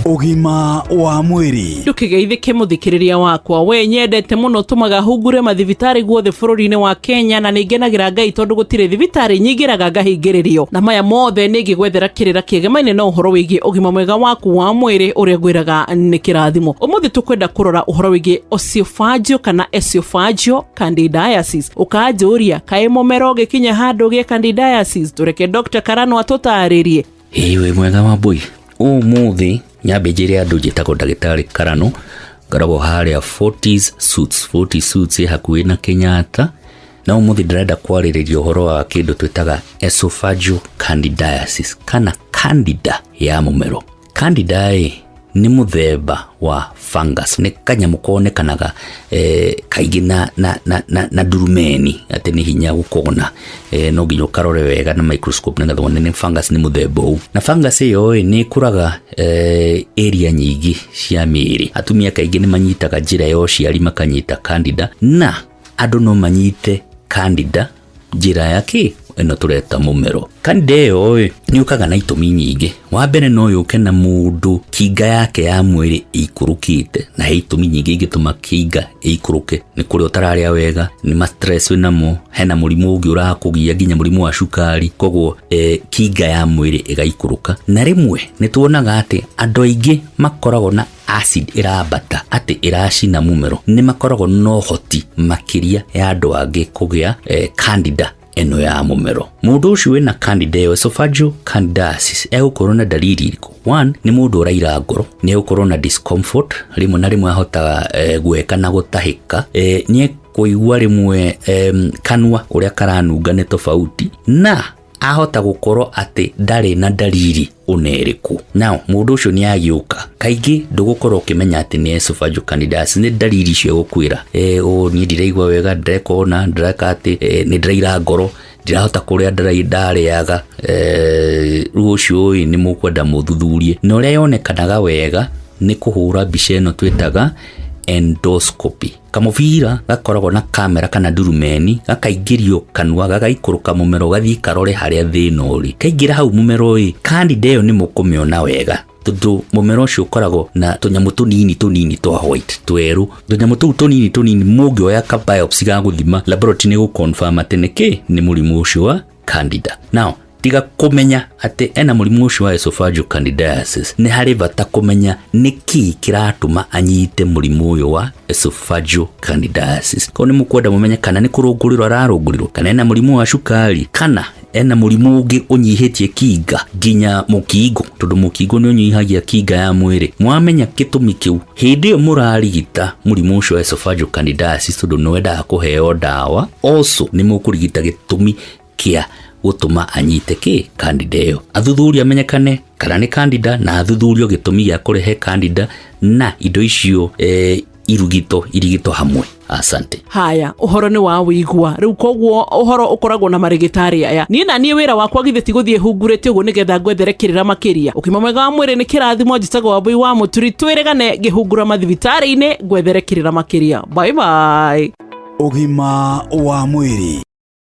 Ũgima wa mwĩrĩ. Ndũkĩgeithĩke mũthikĩrĩria wakwa, we nyendete mũno tũmaga hungure mathibitarĩ guothe bũrũri-inĩ wa Kenya, na nĩngenagĩra Ngai tondũ gũtirĩ thibitarĩ nyingĩraga ngahingĩrĩrio. Na maya mothe nĩngĩgwethera kĩrĩra kĩegemaine na ũhoro wĩgiĩ ũgima mwega waku wa mwĩrĩ ũrĩa ngwĩraga nĩ kĩrathimo. Ũmũthĩ tũkwenda kũrora ũhoro wĩgiĩ oesophageal kana esophageal candidiasis. Ũkanjũria kaĩ mũmero ũgĩkinya handũ ũgĩe candidiasis? Tũreke Dr. Karano atũtarĩrie. Ĩĩ wĩ mwega Wambũi, ũmũthĩ nyambe njĩre andũ njĩtagwo ndagĩtarĩ Karano, ngoragwo harĩa Forties Suites, Forties Suites ĩ hakuhĩ na Kenyatta, na ũmũthĩ ndĩrenda kwarĩrĩria ũhoro wa kĩndũ twĩtaga esophageal candidiasis kana candida ya mũmero. Candida ĩ nĩ mũthemba wa fungus, nĩ kanyamũ konekanaga kaingĩ na ndurumeni, atĩ nĩ hinya gũkona, no nginya ũkarore wega na microscope nĩgetha wone nĩ fungus nĩ mũthemba ũũ. Na fungus ĩyo ĩ nĩ ĩkũraga area nyingĩ cia mĩĩrĩ. Atumia kaingĩ nĩ manyitaga njĩra ya ũciari makanyita candida, na andũ no manyite candida njĩra ya kĩ ĩno tũreta mũmero. Candida ĩyo ĩ nĩ yũkaga na itũmi nyingĩ. Wa mbere no yũke na mũndũ kinga yake ya mwĩrĩ ĩikũrũkĩte, na he itũmi nyingĩ ingĩtũma kinga ĩikũrũke. Nĩ kũrĩa ũtararĩa wega, nĩ ma stress wĩnamo, hena mũrimũ ũngĩ ũrakũgia nginya mũrimũ wa cukari, koguo kinga ya mwĩrĩ ĩgaikũrũka. Na rĩmwe nĩ tuonaga atĩ andũ aingĩ makoragwo na acid ĩrambata atĩ ĩracina mũmero, nĩ makoragwo na ũhoti makĩria ya andũ angĩ kũgĩa candida ĩno ya mũmero. Mũndũ ũcio wĩna candida ĩyo esophageal candidiasis egũkorwo na dalili irĩkũ? One, nĩ mũndũ ũraira ngoro, nĩ egũkorwo na discomfort, rĩmwe na rĩmwe ahotaga gweka na gũtahĩka, nĩ ekũigua rĩmwe kanua ũrĩa karanunga nĩ tofauti, na ahota gũkorwo atĩ ndarĩ na dalili ona ĩrĩkũ. Now mũndũ ũcio nĩ agĩũka, kaingĩ ndũgũkorwo ũkĩmenya atĩ nĩ esophageal candidiasis, nĩ dalili icio egũkwĩra, niĩ ndiraigua wega, ndĩreka ũna, ndĩreka atĩ, nĩ ndĩraira ngoro, ndirahota kũrĩa ndarĩaga, rĩu ũcio ĩ nĩ mũkwenda mũthuthurie. Na ũrĩa yonekanaga wega nĩ kũhũra mbica ĩno twĩtaga endoscopy. Kamũbira gakoragwo na kamera kana ndurumeni, gakaingĩrio kanua, gagaikũrũka mũmero, gathiĩ karore harĩa thĩna ũrĩ. Kaingĩra hau mũmero ĩ, candida ĩyo nĩ mũkũmĩona wega, tondũ mũmero ũcio ũkoragwo na tũnyamũ tũnini tũnini twa white twerũ. Tũnyamũ tũu tũnini tũnini mũngĩoya ka biopsy ga gũthima laboratory nĩ gũconfirm atĩ nĩ kĩ, nĩ mũrimũ ũcio wa candida. Now tiga kũmenya atĩ ena mũrimũ ũcio wa esophageal candidiasis, nĩ harĩ bata kũmenya nĩ kĩ kĩratũma anyite mũrimũ ũyũ wa esophageal candidiasis. Koguo nĩ mũkwenda mũmenye kana nĩ kũrũngũrĩrwo ararũngũrĩrwo, kana ena mũrimũ wa cukari, kana ena mũrimũ ũngĩ ũnyihĩtie kinga nginya mũkingo, tondũ mũkingo nĩ ũnyihagia kinga ya mwĩrĩ. Mwamenya gĩtũmi kĩu, hĩndĩ ĩyo mũrarigita mũrimũ ũcio wa esophageal candidiasis, tondũ nĩ wendaga kũheo ndawa, also nĩ mũkũrigita gĩtũmi kĩa gũtũma anyite kĩ candida ĩyo. Athuthuria amenyekane kana nĩ candida, na athuthurio gĩtũmi gĩa kũrehe candida, na indo icio irigito hamwe. Asante. Haya, ũhoro nĩ wa wĩigua rĩu, koguo ũhoro ũkoragwo na marĩgĩtarĩ aya. Niĩ na niĩ wĩra wakwa githĩ ti gũthiĩ hungurĩte ũguo nĩgetha ngwethere kĩrĩra makĩria. Ũgima mwega wa mwĩrĩ nĩ kĩrathimo. Njĩtagwo Wambũi wa Mũturi, twĩrĩgane ngĩhungura mathibitarĩ-inĩ ngwethere kĩrĩra makĩria. Bye bye. Ũgima wa mwĩrĩ.